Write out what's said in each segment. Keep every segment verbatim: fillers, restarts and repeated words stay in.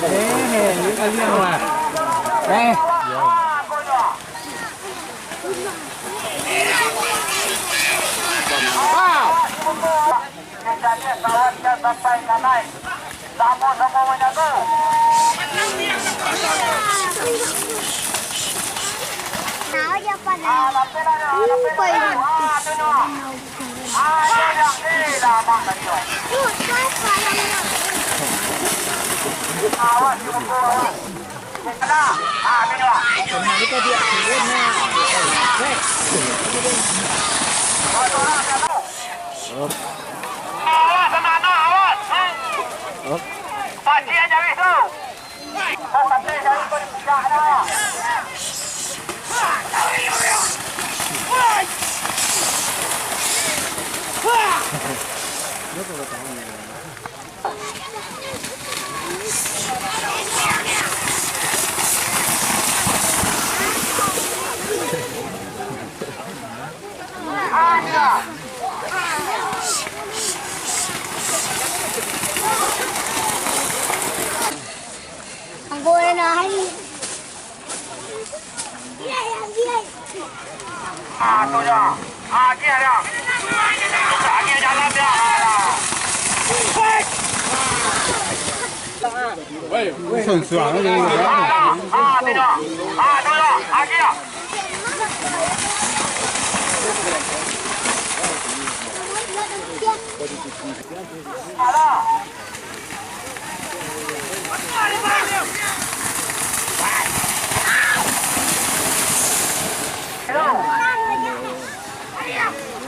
Eh, eh, ini kalian lah. Eh. Kejadian kawan dia sampai kanai. Sama-sama manyago. Nah, dia pada. Ah, lapeh lah, lapeh lah. Ah, tu nyo. Ah, tu nyo. Eh, dah, abang tadi, oh. Awas, cukup, awas. Nah, ah, tu nyo. Awas, anak-anak, awas. Pacik aja wis tu. Pacik aja wis tu di puncak tu. Anggo enak hari. Ah, tu dah. Agiah dah. Agiah jalan dah. Suang-suang ni. Ah, tu dah. Ah, tu dah. Agiah. Alah.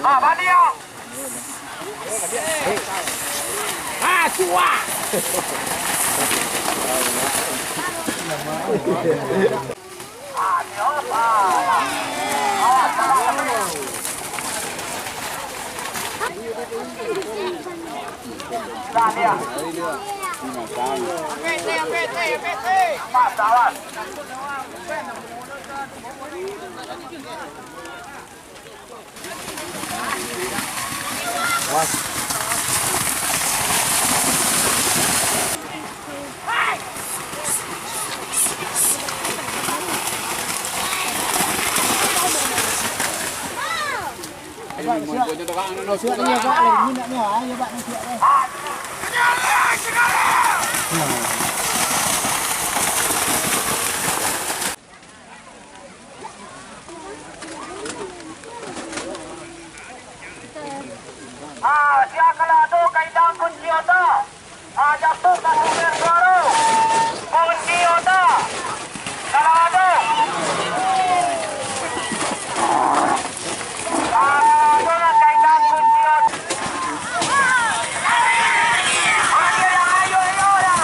Ah, baliak. Ah, suah. Ah, sia kalau ado ka ilang kunci oto. Ah, jatuah ka sumber suaro. Kunci oto. Kalau ado. Ah, ado lah ka ilang kunci oto. Ayo, ayo, ayo, ayo.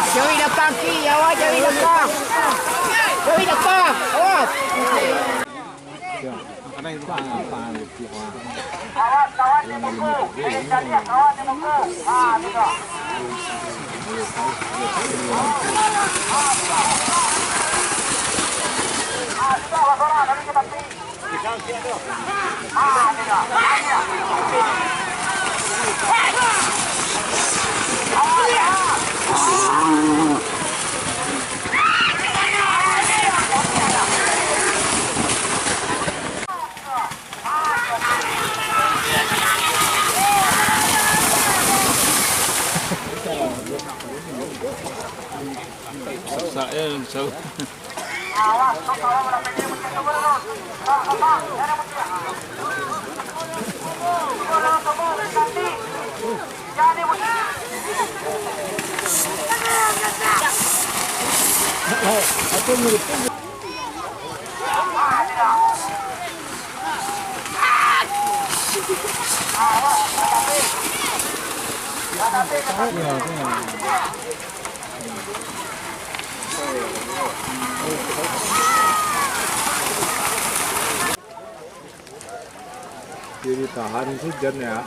Jauhi lapang, Ki. Awas, jauhi lapang. Jauhi lapang. Awas. Sasak ya, sasak. Jadi tahan sih, Jan, ya.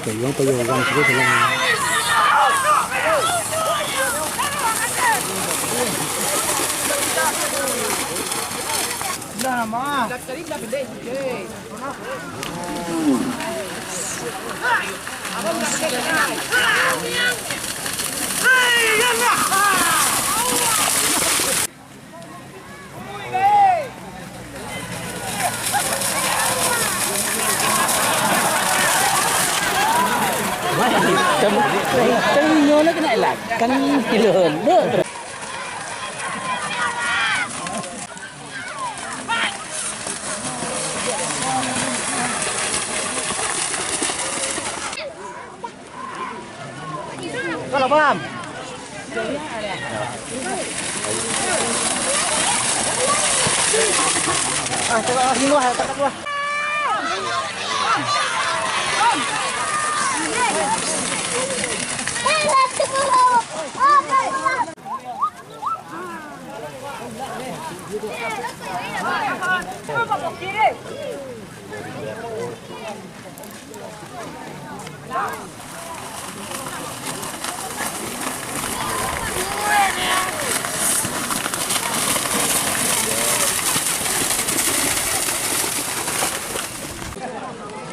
Payuang, payuang urang tu, payuang. Dah, Mak. Kan, kan nyo lah kena elak. Kan gilo lo. Kalau paham. Ah, tengok lah, sini lah, tak keluar.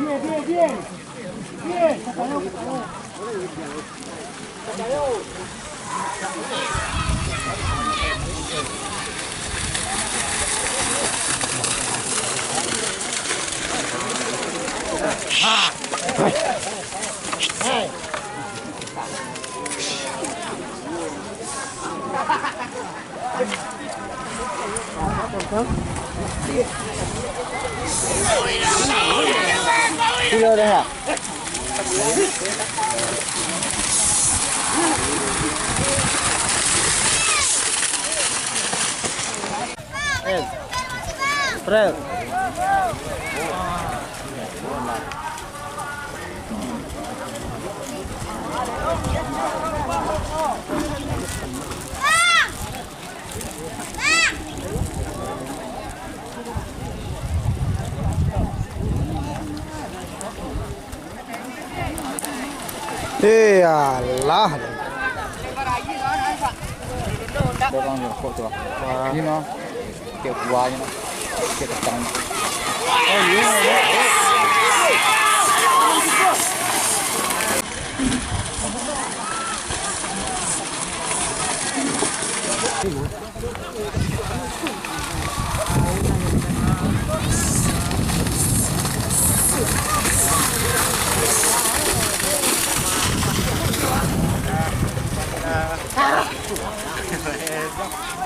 Bien, bien, bien. Bien. Kilo dah, ya? Eh, Fred. Eh, alah. Dorang rokok tu lah. Wah. Ini mah. Kayak buahnya mah. Kayak petang. Oh, iya.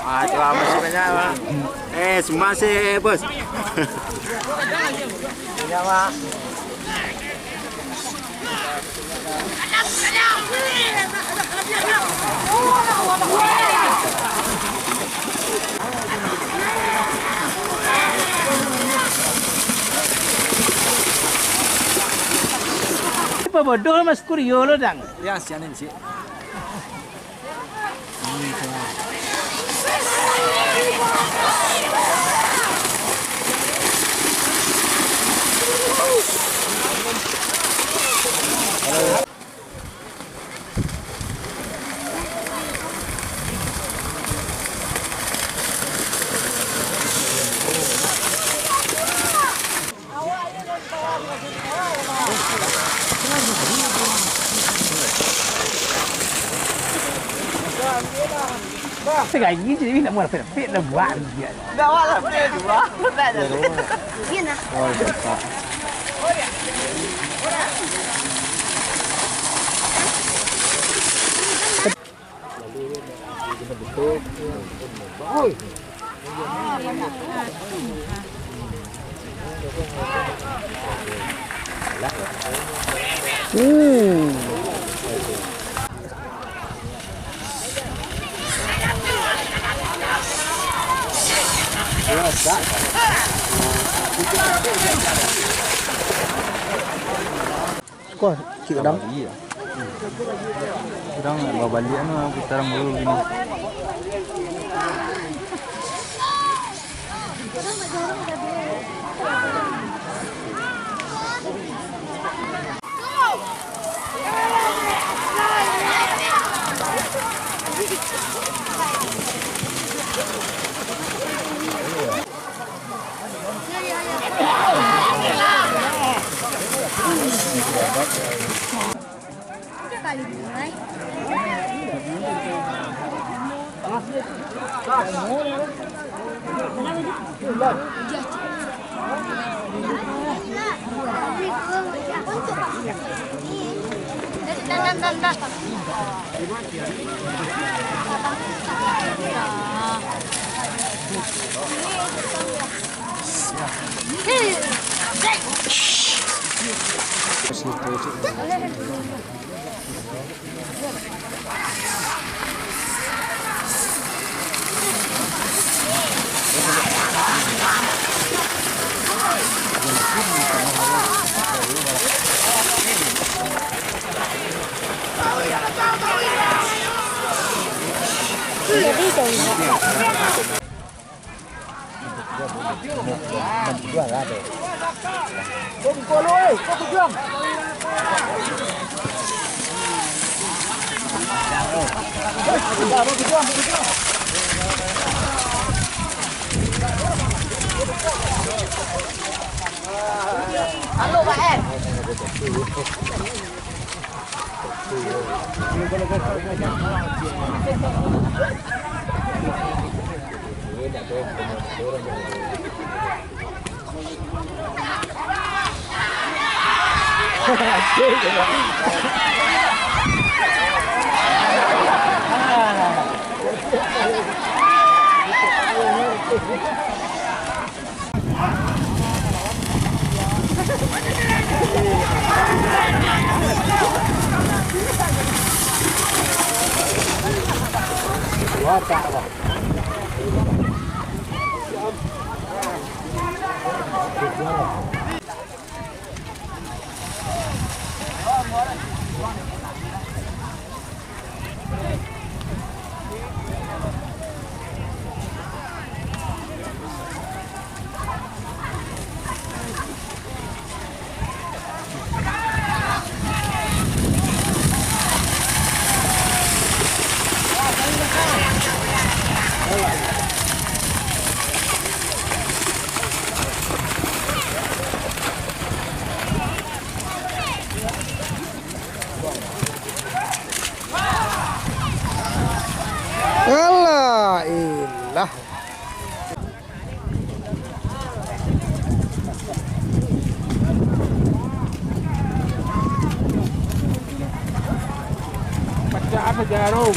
Ah, tu lah, masih banyak, Bang. Eh, semua sih, Bos. Iya, Bang. Apa bodoh Mas Kurio lo, dang? Ya, sianin sih. Sagaji je, nak murah pek-pek dah buat dia. Dah malam dia dua. Tak ada. Dia nak. Oh, tak. Hmm. Kuah, cik kadang. Iya. Kadang nak bawa balik anu, putaran baru gini. Halo, Pak M. Alah, ilah. Pacah apa jarum?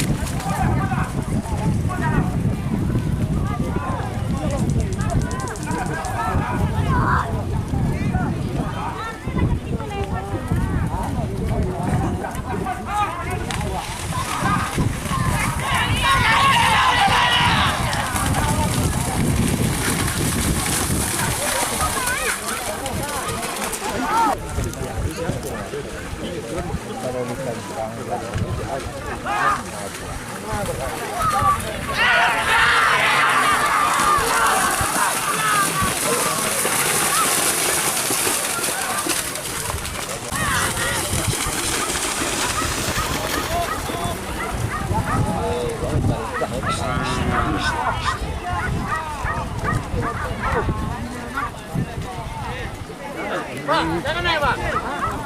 Pak, jangan naik, Pak.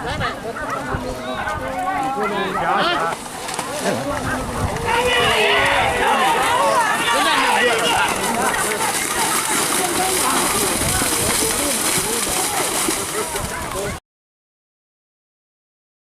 Jangan naik. Hah?